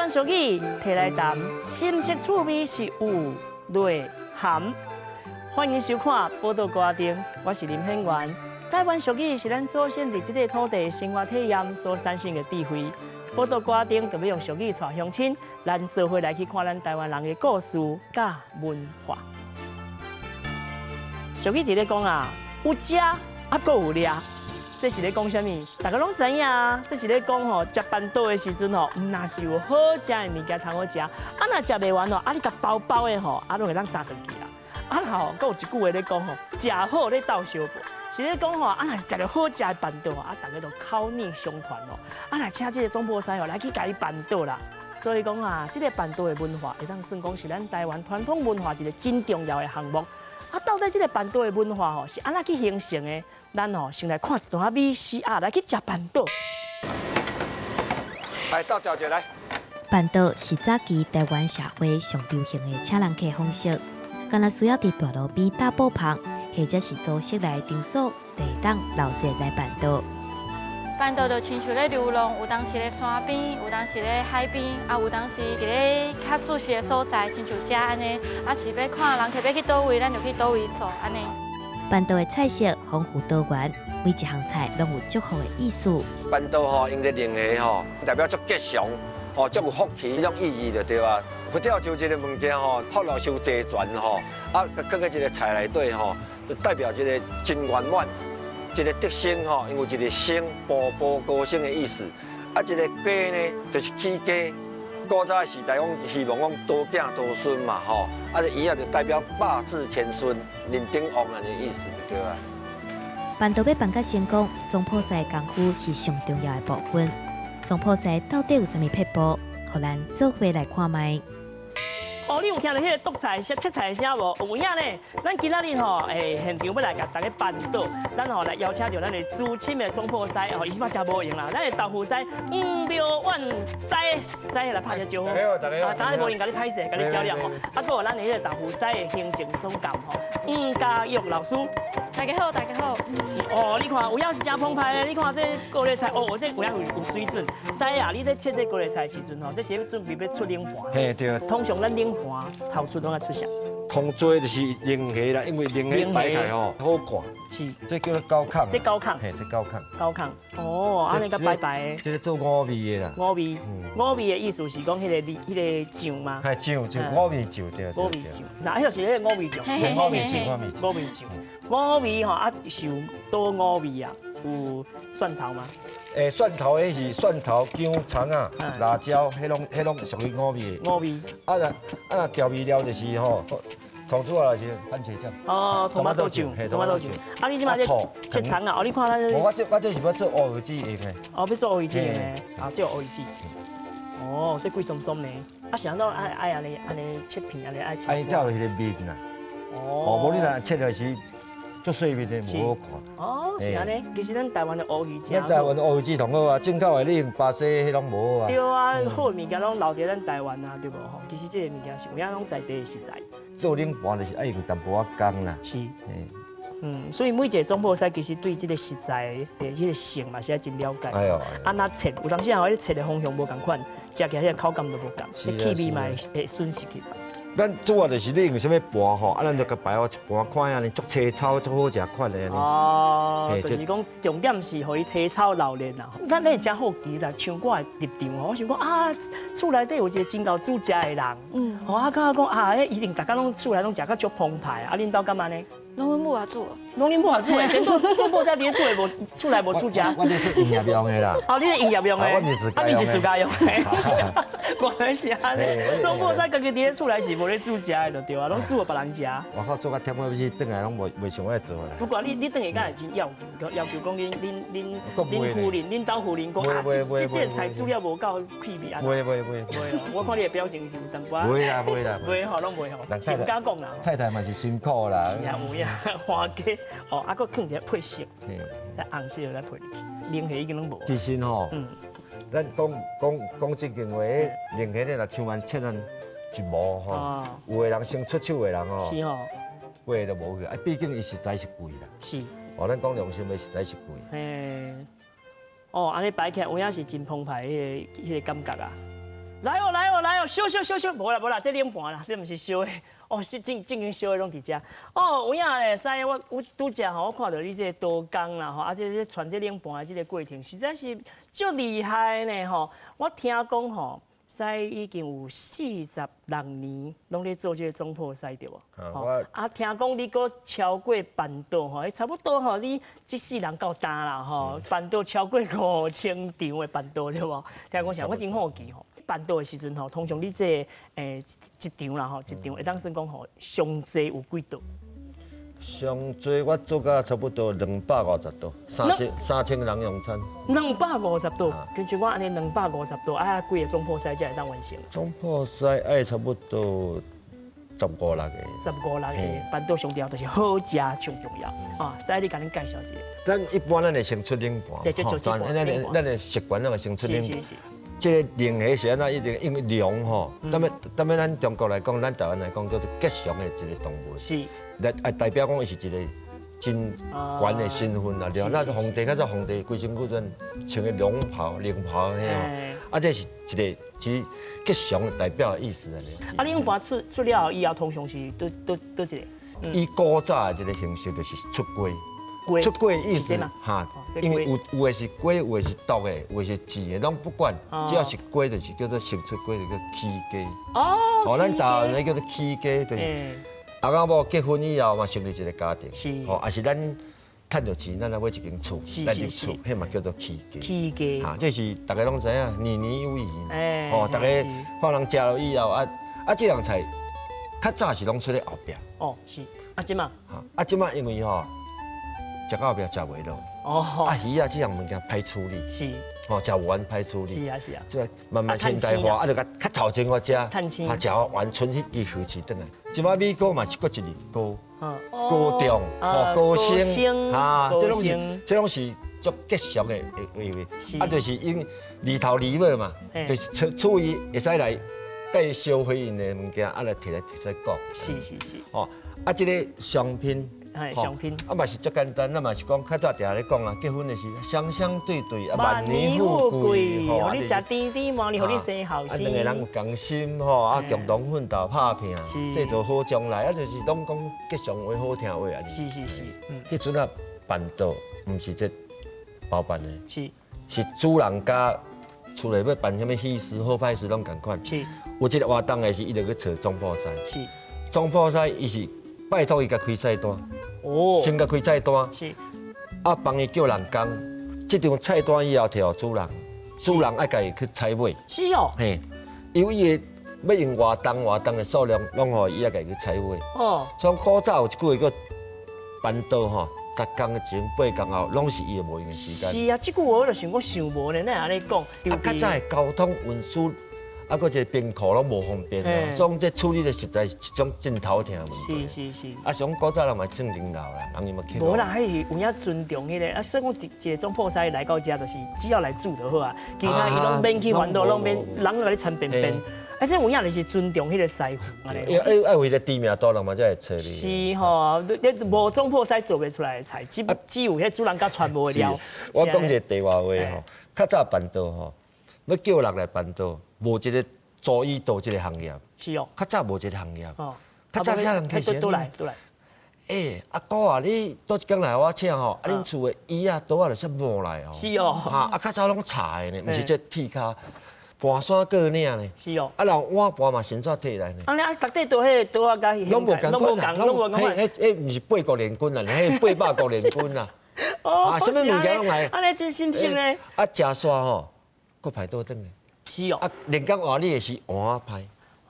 灣俗語提來談，深色趣味是有內涵。歡迎收看《寶島歌仔燈》，我是林顯元。台灣俗語是咱祖先佇這個土地生活體驗所產生的智慧。寶島歌仔燈就欲用俗語帶鄉親，咱做伙來去看咱台灣人的故事佮文化。俗語佇咧講啊，有食啊，閣有掠。這是咧講啥物？大家攏知影啊！這是咧講吼，食辦桌的時陣吼，毋若是有好食的物件通好食，啊若食袂完吼，啊你共包包的吼，啊攏會當紮轉去啦。啊吼，閣有一句話咧講吼，食好咧鬥相報，是咧講吼，啊若是食著好食的辦桌，啊大家都口耳相傳哦。啊若請這個總鋪師吼來去共伊辦桌啦。所以講啊，這個辦桌的文化會當算講是咱台灣傳統文化一個真重要的項目。啊，到底這個辦桌的文化吼是按怎去形成的？咱吼先來看一段仔 VCR 來去食辦桌。來倒調一來。辦桌是早期台灣社會上流行的請人客方式，敢若需要佇大路邊搭布棚，或者是租室內場所，就會當鬧熱來辦桌。辦桌就親像咧流浪，有當時咧山邊，有當時咧海邊，啊有當時佇咧較舒適的所在，親像遮按呢，啊是欲看人客欲去佗位，咱就去佗位坐按呢。辦桌的菜色豐富多元，每一項菜攏有祝福的意思。辦桌吼，用這龍蝦吼，代表足吉祥，吼，足有福氣這種意義就對啊。佛跳牆這個物件吼，福祿壽齊全吼，啊，囥佇這個菜內底吼，就代表這個真圓滿。這個得升吼，因為一個升步步高升的意思。啊，這個雞呢，就是起家。古早的時代，講希望講多子多孫嘛，吼。啊，這魚仔就代表百子千孫、人丁旺按呢意思就對啊。辦桌欲辦甲成功，總鋪師的功夫是上重要的部分。總鋪師到底有啥物撇步？予咱做伙來看覓。哦，你有聽著彼個剁菜聲、切菜聲無？有影呢。咱今仔日吼，現場欲來共大家辦桌，咱吼來邀請著咱的資深的總鋪師，吼，伊這擺誠無閒啦。咱的豆腐師黃妙遠師，師來拍一招呼。大家好，大家好。啊，等下無閒共你歹勢，共你攪了吼。啊，閣有咱的彼個豆腐師的行政總監吼，黃嘉玉老師。大家好，大家好。是哦，你看有影是誠澎湃的。你看這高麗菜，哦，這有影有水準。師啊，你咧切這高麗菜的時陣吼，這是欲準備欲出冷盤。嘿，對。通常咱冷盤頭出攏愛出啥？通做就是龍蝦啦，因為龍蝦擺起來吼好看。這叫做高炕。這高炕。嘿，這高炕。高炕。哦，按呢閣白白的。這個做五味的啦。五味，五味的意思是講彼個醬嗎？係醬醬五味醬對。五味醬，啥？彼就是彼個五味醬。五味醬，五味醬。五味吼啊，是有佗五味啊？有蒜頭嗎？蒜頭彼是蒜頭、薑、蔥仔、辣椒，彼攏屬於五味的。五味。啊若啊若調味料就是吼，通主要就是番茄醬。哦，トマト醬，トマト醬。啊，你這擺切蔥啊？哦，你看咱。我這是欲做烏魚子用的。哦，欲做烏魚子用的，啊，這烏魚子。哦，這貴鬆鬆呢。啊，是按怎愛愛按呢按呢切片，按呢愛切。啊，伊才有彼個面啦。哦。無你若切的是足細面的，無好看。哦，是按呢。其實咱台灣的烏魚子。咱台灣的烏魚子上好啊，進口的你用巴西彼攏無好啊。對啊，好的物件攏留佇咱台灣啊，對無吼？其實這個物件是有影攏在地的食材。做冷盤就是愛用淡薄仔工啦。是。所以每一個總鋪師其實對這個食材的這個性嘛是愛真了解。哎喲。按怎切？有當時啊，彼切的方向無仝款，食起來彼個口感就無仝，彼氣味嘛會損失去。咱主要就是你用啥物盤吼，啊，咱就共擺好一盤，看按呢足青草、足好食款的按呢。哦，就是講重點是予伊青草老練啦。咱咧誠好奇啦，像我的立場吼，我想講啊，厝內底有一個真𠢕煮食的人，吼啊，感覺講啊，彼一定逐工攏厝內攏食甲足澎湃，啊，恁兜敢按呢？攏阮母仔煮。攏恁母仔煮的，顛倒總鋪師佇咧厝內無厝內無煮食。我這是營業用的啦。哦，你是營業用的。我是自家用的。啊，你是自家用的。原來是按呢。總鋪師家己佇咧厝內是無咧煮食的，就對啊，攏煮予別人食。我靠，做較忝，我欲轉來攏袂想愛做啦。不過你轉來敢會真要求，要求講恁夫人、恁兜夫人講啊，這菜煮了無夠氣味啊。袂袂袂。袂哦，我看你的表情是有淡薄仔。袂啦袂啦。袂吼，攏袂吼。是毋敢講啦。太太嘛是辛苦啦。是啊，有影，歡家哦，啊，閣囥一個配色，來紅色來配入去，龍蝦已經攏無。其實吼，咱講講講正經話，龍蝦你若像按切按一模吼，有的人先出手的人吼，是吼，買就無去，啊，畢竟伊實在是貴啦。哦，咱講良心話，實在是貴。嘿。哦，按呢擺起來有影是真澎湃，彼個感覺啊。來哦來哦來哦，燒燒燒燒，無啦無啦，這冷盤啦，這毋是燒的，哦，是正正經燒的攏佇遮。哦，有影咧，師我我拄才吼，我看著你這個刀工啦吼，啊，這個傳這冷盤的這個過程，實在是足厲害呢吼。我聽講吼，師已經有46年攏咧做這個總鋪師對無？啊，聽講你閣超過辦桌吼，差不多吼，你這世人夠大啦吼，辦桌超過5000場的辦桌對無？聽講啥？我真好奇吼。辦桌的時陣吼，通常你這個一場啦吼，一場會當算講吼，上濟有幾桌？上濟我做甲差不多250桌，3000人用餐。250桌，根據我按呢250桌，啊幾個總鋪師才會當完成？總鋪師愛差不多十五六個。十五六個辦桌上重要就是好食上重要啊！師你共恁介紹一下。咱一般咱會先出冷盤，咱的習慣咱會先出冷盤。這個龍蝦是按怎？一定因為龍吼，踮咧咱中國來講，咱台灣來講叫做吉祥的一個動物。來啊代表講伊是一個真懸的身份啦。對，咱皇帝較早皇帝規身軀陣穿個龍袍、龍袍彼吼，啊，這是一個是吉祥的代表的意思。啊，你盤出出了以後，通常是佗佗佗一個？以古早的這個形式就是出粿。出粿的意思哈，因為有有的是粿，有的是毒的，有的是煮的，攏不管，只要是粿就是叫做先出粿，就叫起家。哦，哦，咱台灣人叫做起家，就是翁仔某結婚以後嘛，成立一個家庭。吼，也是咱趁著錢，咱來買一間厝，來入厝，彼嘛叫做起家。起家。哈，這是大家攏知影，年年有餘。吼，大家看人食落以後，啊啊，這樣菜較早是攏出咧後壁。哦，是。啊，這馬。啊，這馬因為吼，食到後壁食袂落，哦，啊魚仔這樣物件歹處理，吼，食完歹處理，是啊是啊，這慢慢現代化，啊，就較較頭前我食，啊，食完賰彼支魚翅轉來。這擺米糕嘛是閣一個高，高中，吼，高升，啊，這攏是足吉祥的意味，啊，就是因二頭二尾嘛，就是處處於會使來佮消費𪜶的物件，啊來提來提出來講，哦，啊，這個商品。係相拼，啊嘛是足簡單，咱嘛是講較早定咧講啊，結婚的時雙雙對對，啊萬年富貴，吼，予你食甜甜，萬年予你生後生。啊，兩個人有共心吼，啊共同奮鬥拍拼，製造好將來，啊就是攏講吉祥話、好聽話按呢。彼陣啊辦桌毋是這包辦的，是主人家厝內欲辦啥物喜事、好歹事攏仝款。有這個活動的時，伊就去揣總鋪師。總鋪師伊是拜託伊共開菜單，先共開菜單，啊，幫伊叫人工，這張菜單以後提予主人，主人愛家己去採買。是哦。嘿，由伊的欲用偌重偌重的數量，攏予伊愛家己去採買。所以古早有一句話叫辦桌吼，十工前八工後，攏是伊的無閒的時間。是啊，這句話我就想講想無呢，哪會按呢講？啊，較早的交通運輸。啊，閣一個冰庫攏無方便啊，所以這處理的實在是一種真頭疼的問題。啊，像古早人嘛算真老啦，人伊嘛去。無啦，彼是有影尊重彼個啊，所以講一一個總鋪師來到遮，就是只要來煮就好啊，其他伊攏免去煩惱，攏免人共你傳便便。啊，這有影就是尊重彼個師傅按呢。愛為著知名度人嘛才會揣你。是吼，你無總鋪師做袂出來的菜，只有彼主人佮傳無的料。我講一個題外話吼，較早辦桌吼，欲叫人來辦桌。無這個注意到這個行業，是哦，較早無這個行業，較早遐人開始倒來倒來。欸，阿哥啊，你佗一工來予我請吼，啊，恁厝的椅仔桌仔就煞磨來哦。是哦。哈，啊，較早攏柴的呢，毋是這鐵跤，盤山過嶺呢。是哦。啊，人碗盤嘛先怎提來呢？啊，你啊，逐底都彼桌仔佮攏無仝款，攏無仝款。彼彼毋是八國聯軍啦，彼八百國聯軍啦。哦。啊，啥物物件攏來。按呢真新鮮呢。啊，食煞吼，閣排倒轉來。是哦，啊，連工換你的是碗仔歹，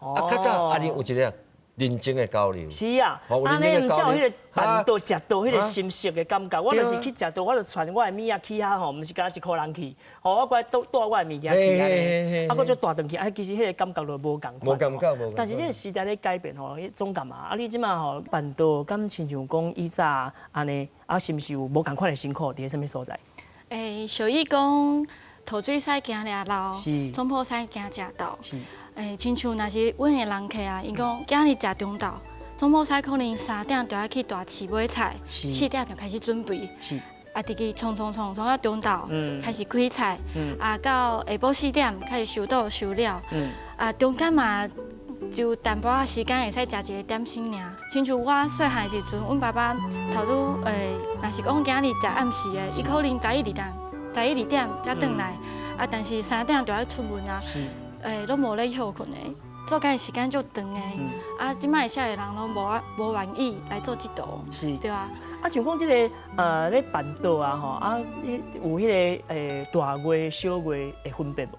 啊，較早啊，你有一個認真的交流。是啊，按呢毋才有彼個辦桌食桌彼個心色的感覺。我就是去食桌，我就傳我的物仔去遐吼，毋是干焦一箍人去，吼，我閣帶帶我的物件去按呢，啊，閣再帶轉去，啊，其實彼個感覺就無仝款。無感覺，無。但是這個時代咧改變吼，彼總感啊，啊，你這馬吼辦桌，敢親像講以早按呢，啊，是毋是有無仝款的辛苦佇咧啥物所在？欸，俗語講。吐水師驚掠漏，總鋪師驚食晝。欸，親像若是阮的人客啊，𪜶講今日食中晝，總鋪師可能3點就愛去大市買菜，4點就開始準備。啊，直去創創創創到中晝，開始開菜，啊，到下晡4點開始收桌收了，啊，中間嘛就淡薄仔時間會使食一个點心爾。親像我細漢時陣，阮爸爸頭拄若是講今日食暗時的，伊可能十一二點、十一二點才轉來，啊，但是3點就愛出門啊，攏無咧歇睏的，做工的時間足長的，啊，這擺少年人攏無無願意來做這道，對啊。啊，像講這个咧辦桌啊，吼，啊，你有彼个大月、小月的分別無？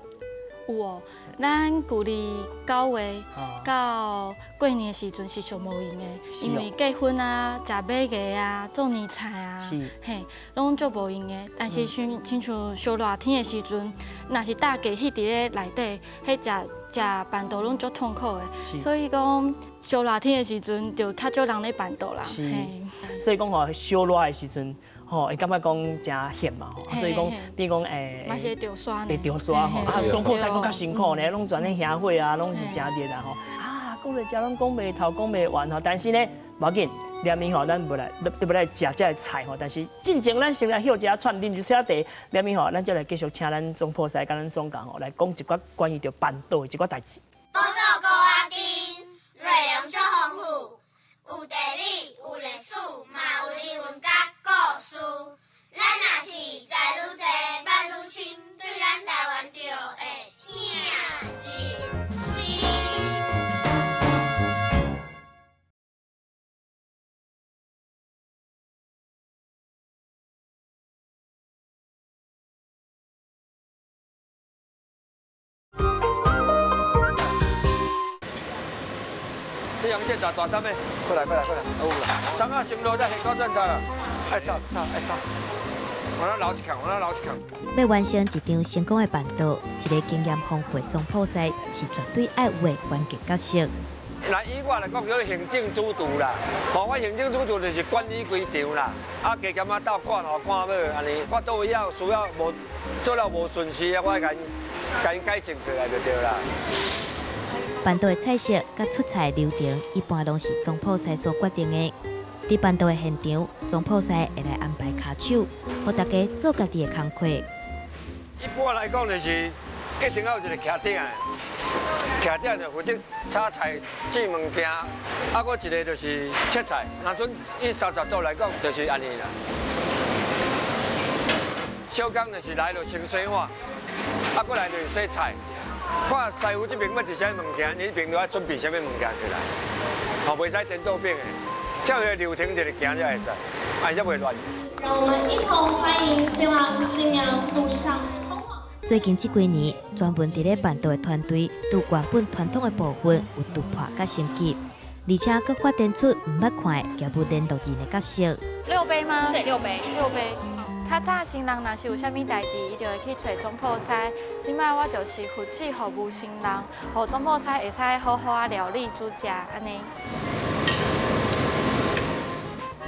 有哦，咱舊曆9月到過年的時陣是上無閒的，因為結婚啊、食馬牙啊、做年菜啊，嘿，攏足無閒的。但是像親像燒熱天的時陣，若是大家彼佇咧內底，彼食食辦桌攏足痛苦的，所以講燒熱天的時陣就較少人咧辦桌啦。所以講吼，燒熱的時陣，吼，會感覺講誠險嘛，吼，所以講，比如講，嘛是會著沙，會著沙吼，啊，總鋪師閣較辛苦呢，攏全咧興火啊，攏是誠熱啊，吼，啊，講咧遮攏講袂透，講袂完吼，但是呢，無要緊，連面吼，咱無來，都無來食這个菜吼，但是進前咱先來歇一下喘，啉一喙仔茶，連面吼，咱再來繼續請咱總鋪師佮咱總監吼來講一寡關於著辦桌的一寡代誌。寶島高仔頂，內容足豐富，有地理，有歷史，嘛有人文佮故事。咱若是知愈濟，捌愈深，對咱台灣就會疼入心。這樣這大大衫的，過來過來過來，有啦。昨仔先落才下到轉頭啦，愛走走愛走。我來留一空，我來留一空。欲完成一場成功的辦桌，一个經驗豐富的總鋪師是絕對愛有的關鍵角色。那以我來講，叫做行政主導啦。吼，我行政主導就是管理規場啦。啊，加減仔鬥看頭看尾按呢，看佗位有需要無做了無順序啊，我共共改正起來就對啦。辦桌的菜色佮出菜流程，一般攏是總鋪師所決定的。佇辦桌的現場，總鋪師會來安排跤手，予大家做家己的工課。一般來講，就是一定要有一个徛頂的，徛頂就負責炒菜、煮物件，啊，閣一个就是切菜。若準以30桌來講，就是按呢啦。小工就是來就先洗碗，啊，閣來就是洗菜。看師傅這邊欲佇啥物物件，你彼邊就愛準備啥物物件起來，吼，袂使顛倒反的，照彼个流程一直行才會使，按呢才袂亂。讓我們一同歡迎新郎新娘步上通往。最近這幾年，專門佇咧辦桌的團隊，對原本傳統的部分有突破佮升級，而且閣發展出毋捌看的業務聯絡人的角色。六杯嗎？對，六杯。六杯。較早新人若是有啥物代誌，伊就會去揣總鋪師。這擺我就是負責服務新人，予總鋪師會使好好仔料理煮食按呢。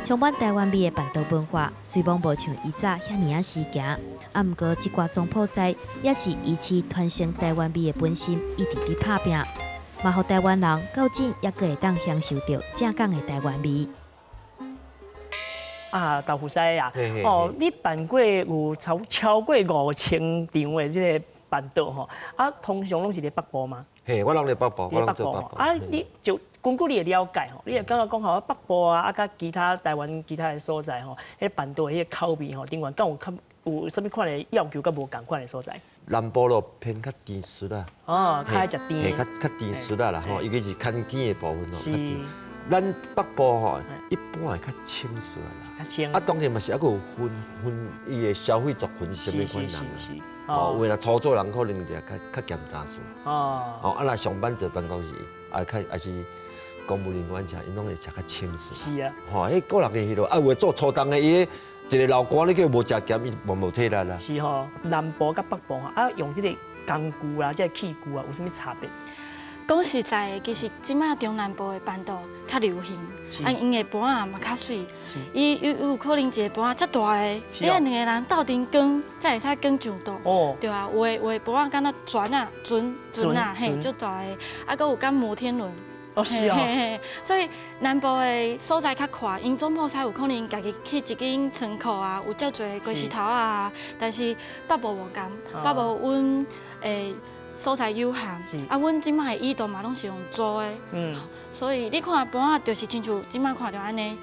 充滿台灣味的辦桌文化，雖罔無像以早遐爾仔時行，啊，毋過這寡總鋪師也是維持傳承台灣味的本心，一直佇拍拚，嘛予台灣人到今猶閣會當享受著正港的台灣味。啊，豆腐師啊，哦，你辦過有超過5000場的這個辦桌吼，啊，通常攏是佇北部嗎？嘿，我攏佇北部，我攏做北部。啊，你就根據你的了解吼，你會感覺講吼，北部啊，啊，佮其他台灣其他的所在吼，彼辦桌的彼个口味吼，頂懸敢有較有啥物款的要求，佮無仝款的所在？南部咯偏較甜澀啦。哦，較愛食甜。嘿，較甜澀啦吼，尤其是牽羹的部分吼，是。咱北部吼，一般會較清爽啦。較清。啊，當然嘛是猶閣有分分伊的消費族群是啥物款人啦。哦，有的若操作人可能就較較簡單些。哦。哦，啊，若上班坐辦公室，啊，較抑是公務人員啥，𪜶攏會食較清爽。是啊。吼，彼個人的彼落，啊，有的做粗重的，伊一个老官，你叫無食鹹，伊嘛無體力啦。是吼，南部佮北部吼，啊，用這個工具啊，這個器具啊，有啥物差別？講實在的，其實這擺中南部的辦桌較流行，啊，𪜶的盤仔嘛較媠，伊有可能一个盤仔遮大个，你愛兩個人鬥陣扛，才會使扛上桌。對啊，有的盤仔敢若船仔、船船仔，嘿，足大个，啊，閣有敢摩天輪。哦，是哦。所以南部的所在較闊，𪜶總鋪師有可能家己去一間倉庫啊，有足濟雞絲頭啊，但是北部無仝，北部阮的所在有限，啊，阮這擺的椅桌嘛攏是用租的，所以你看盤仔就是親像這擺看著按呢，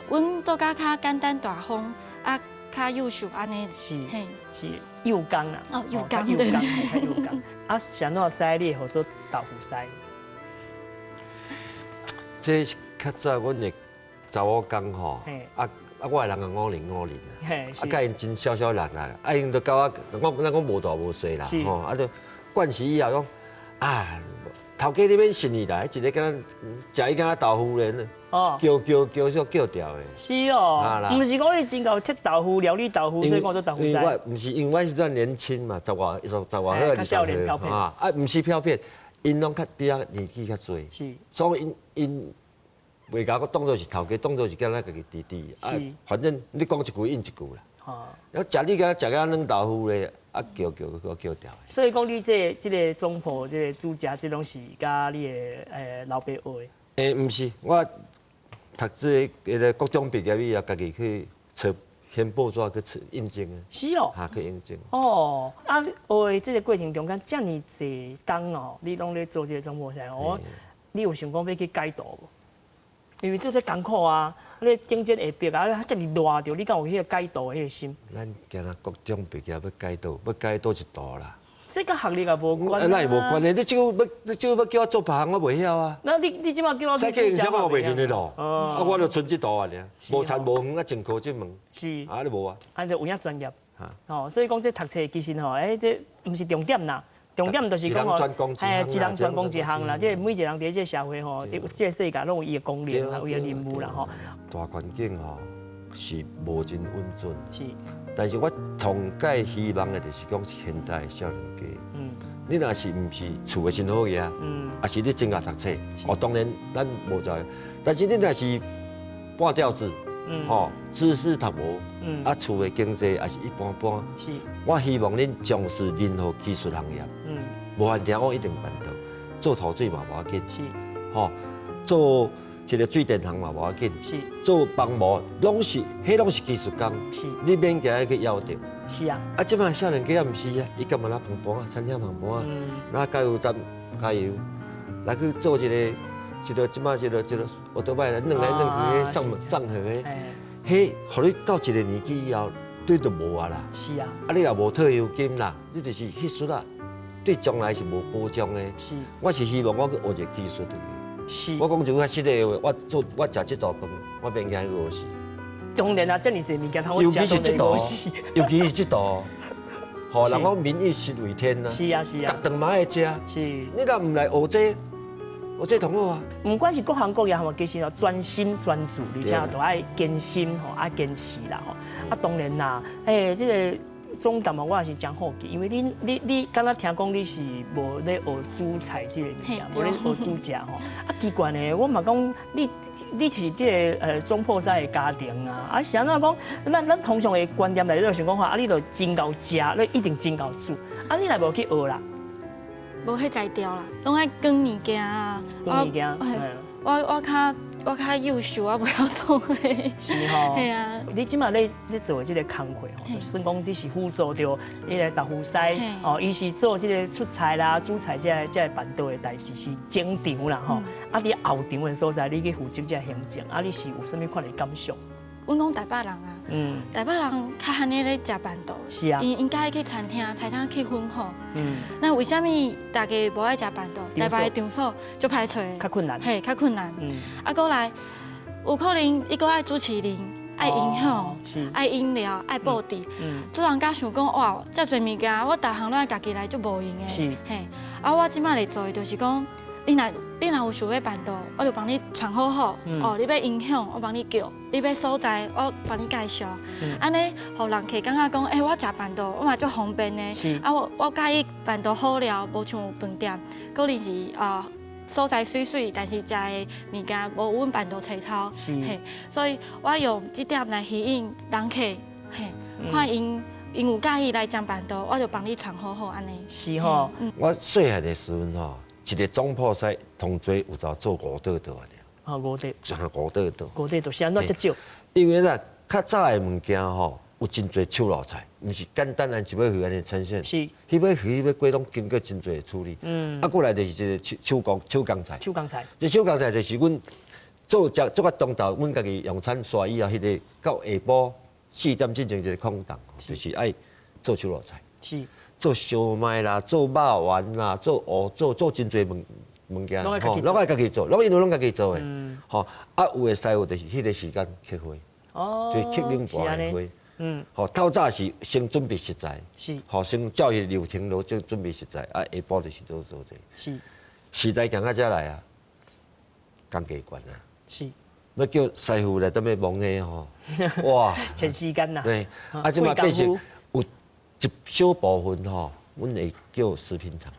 阮做甲較簡單大方，啊，較優秀按呢，是幼工啦，哦，幼工，幼工，較幼工。啊，是按怎師你會號做豆腐師？這較早阮的查某工吼，啊啊，我的人個五零五零啊，啊，佮𪜶真小小人啊，啊，𪜶就教我，我咱講無大無細啦，吼，啊，就慣勢以後講，啊，頭家你免信伊啦，彼一個敢若食伊敢若豆腐咧，哦，叫叫叫叫叫掉的。是哦，毋是講你真𠢕切豆腐、料理豆腐，所以講做豆腐師。我毋是因為我彼陣年輕嘛，十外十十外歲20歲啊，啊，毋是飄撇，𪜶攏較比我年紀較濟，所以𪜶𪜶袂共我當做是頭家，當做是叫咱家己弟弟。啊，反正你講一句應一句啦。啊，食你敢食甲軟豆腐咧，啊叫叫叫叫掉。所以講你這這個總鋪這個煮食，這攏是佮你的老爸學的。毋是，我讀這個國中畢業以後，家己去揣先報紙去揣應徵的。是哦。哈，去應徵。哦，啊，學的這個過程中間，遮爾濟工哦，你攏咧做這個總鋪師，我，你有想講欲去改道無？因為做這艱苦啊，你頂尖下壁啊，遮爾熱著，你敢有彼個改道的彼個心？咱今仔國中畢業欲改道，欲改倒一途啦。這佮學歷也無關。哪會無關係？你這久欲，你這久欲叫我做別項，我袂曉啊。那你這擺叫我？使計用車我袂認得路。啊，我就賰這途啊爾，無田無園啊，前科這門。啊，你無啊？啊，就有影專業。哦，所以講這讀冊其實吼，欸，這毋是重點啦。重點就是講吼，哎，一人專攻一項啦，這每一個人佇這個社會吼，這個世界攏有伊的功能啦，有伊的任務啦吼。大環境吼是無真穩準，。但是我上蓋希望的就是講現代的少年家，你若是毋是厝的真好額，抑是你真𠢕讀冊，哦，當然咱無在，但是你若是半吊子，吼，知識讀無，啊，厝的經濟也是一般般，我希望恁從事任何技術行業，無限定講一定辦到，做塗水嘛無要緊，吼，做這個水電行嘛無要緊，做房務攏是，彼攏是技術工，你免驚去枵著。啊，這擺少年家也毋是啊，伊感覺來飯盤啊，餐廳飯盤啊，來加油站加油，來去做一個，一個這擺這個這個，歐兜邁來轉來轉去，彼送送貨的，彼，予你到一個年紀以後，你就無啊啦。啊，你也無退休金啦，你就是彼術啊，對將來是無保障的。我是希望我去學一個技術的。我講一句較實際的話，我做我食這道飯，我免驚去餓死。當然啊，遮爾濟物件通尤其是這道，尤其是這道，吼，人講民以食為天啊。逐頓嘛愛食。你若毋來學這，學這當好啊。毋管是各行各業吼，其實哦，專心專注，而且都愛堅心吼，愛堅持啦吼。啊，當然啦，欸，這個總感覺我也是真好奇，因為你敢若聽講你是無咧學煮菜這個物件，無咧學煮食吼。啊，奇怪呢，我嘛講你是這個總鋪師的家庭啊，啊是按怎講？咱通常的觀念內底就想講話，啊，你著真𠢕食，你一定真𠢕煮。啊，你若無去學啦？無彼才調啦，攏愛扛物件啊。扛物件。我較幼秀，我袂曉做的。是吼。嘿啊。你這擺咧做的這個工課吼，就算講你是輔助著彼個豆腐師哦，伊是做這個出菜啦、煮菜這個這個辦桌的代誌是前場啦吼。啊，佇後場的所在，你去負責這個行政，啊，你是有啥物款的感想？阮講台北人啊，台北人較罕呢咧食辦桌，𪜶應該去餐廳，餐廳氣氛好。那為啥物大家無愛食辦桌？台北的場所足歹揣，較困難。嘿，較困難。啊，閣來有可能伊閣愛主持人，愛音響，愛飲料，愛布置。主人家想講哇，遮濟物件，我逐項攏愛家己來，足無閒的。嘿，啊，我這擺咧做的就是講，你若有想欲辦桌，我就幫你傳好好。哦，你欲音響，我幫你叫；你欲所在，我幫你介紹。按呢，予人客感覺講，欸，我食辦桌，我嘛足方便的。啊，我佮意辦桌好料，無像飯店，可能是啊所在媠媠，但是食的物件無阮辦桌齊頭。嘿，所以我用這點來吸引人客，嘿，看𪜶𪜶有佮意來食辦桌，我就幫你傳好好按呢。是吼。我細漢的時陣吼。一个總鋪師通濟有就做五道桌爾。啊，五道。就五道桌。五道桌是按怎遮少？因為啦，較早的物件吼，有真濟手路菜，毋是簡單按一尾魚按呢呈現。彼尾魚、彼尾粿攏經過真濟處理。啊，過來就是一個手手工手工菜。手工菜。這手工菜就是阮做食做到中晝，阮家己用餐煞以後，彼個到下晡4點進前一個空檔，就是愛做手路菜。做燒賣啦，做肉丸啦，做烏做做真濟物物件，攏愛攏愛家己做，攏因為攏家己做的。吼，啊有的師傅就是彼個時間刻花，就是刻冷盤的花。吼，透早是先準備食材，吼，先照彼個流程落做準備食材，啊，下晡就是做做這個。時代行到遮來啊，工價懸啊。欲叫師傅來踮咧忙的吼，哇！錢時間啦。對，啊，這馬變成有一小部分吼，阮會叫食品廠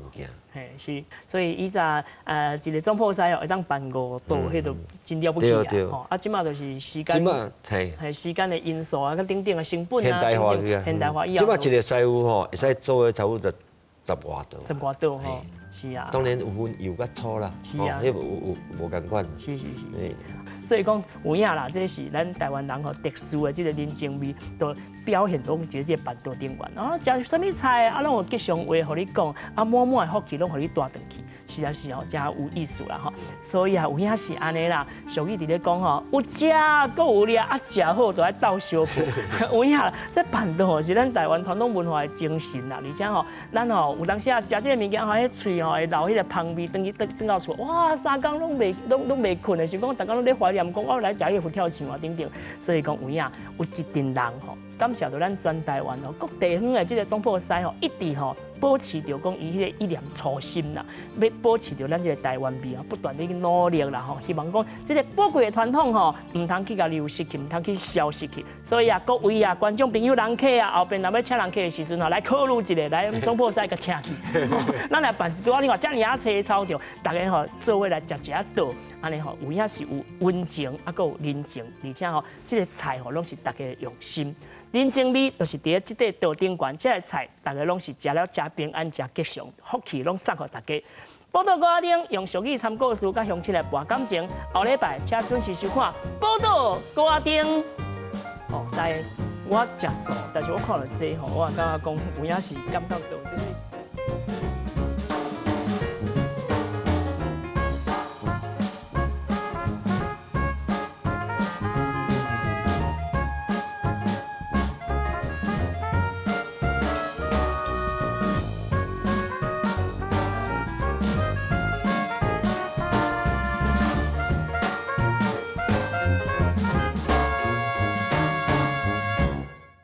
物件。嘿，是，所以以前一个總鋪師哦，會當辦五桌，彼就真了不起啊！吼，啊，這馬就是時間，嘿，時間的因素啊，佮等等的成本啊，現代化去啊，現代化以後，這馬一個師傅吼，會使做的差不多十外桌。十外桌吼，是啊。當然有分幼佮粗啦，是啊，彼有有無仝款。是是是是。所以講有影啦，這是咱台灣人吼特殊的這個人情味，都表現攏佇這個辦桌頂懸。啊，食啥物菜啊，攏有吉祥話予你講，啊，滿滿的福氣攏予你帶轉去，實在是吼誠有意思啦吼。所以啊，有影是按呢啦，俗語佇咧講吼，有食閣有掠，啊，食好就愛鬥相報。有影啦，這辦桌吼是咱台灣傳統文化的精神啦，而且吼，咱吼有當時啊食這個物件吼，彼喙吼會留彼個芳味，轉去轉轉到厝，哇，三工攏袂攏攏袂睏的，想講逐工攏咧懷念講我來食彼個佛跳牆啊等等。所以講有影有一陣人吼，感謝著咱全台灣吼各地方的這個總鋪師吼，一直吼保持著講伊彼個一念初心啦，欲保持著咱這個台灣味啊，不斷咧去努力啦吼，希望講這個寶貴的傳統吼，毋通去共流失去，毋通去消失去。所以啊，各位啊，觀眾朋友、人客啊，後邊若欲請人客的時陣吼，來考慮一下，來總鋪師共請去。咱來辦一桌，你看遮爾仔齊操著，逐家吼做伙來食一下桌，按呢吼有影是有溫情，啊，閣有人情，而且吼這個菜吼攏是逐家用心。人情味就是佇咧這塊桌頂懸，這个菜逐家攏是食了誠平安、誠吉祥，福氣攏送予大家。寶島歌仔頂用俗語參故事，佮鄉親來博感情。後禮拜請準時收看《寶島歌仔頂》。哦，師，我食素，但是我看著這吼，我感覺講有影是感覺著。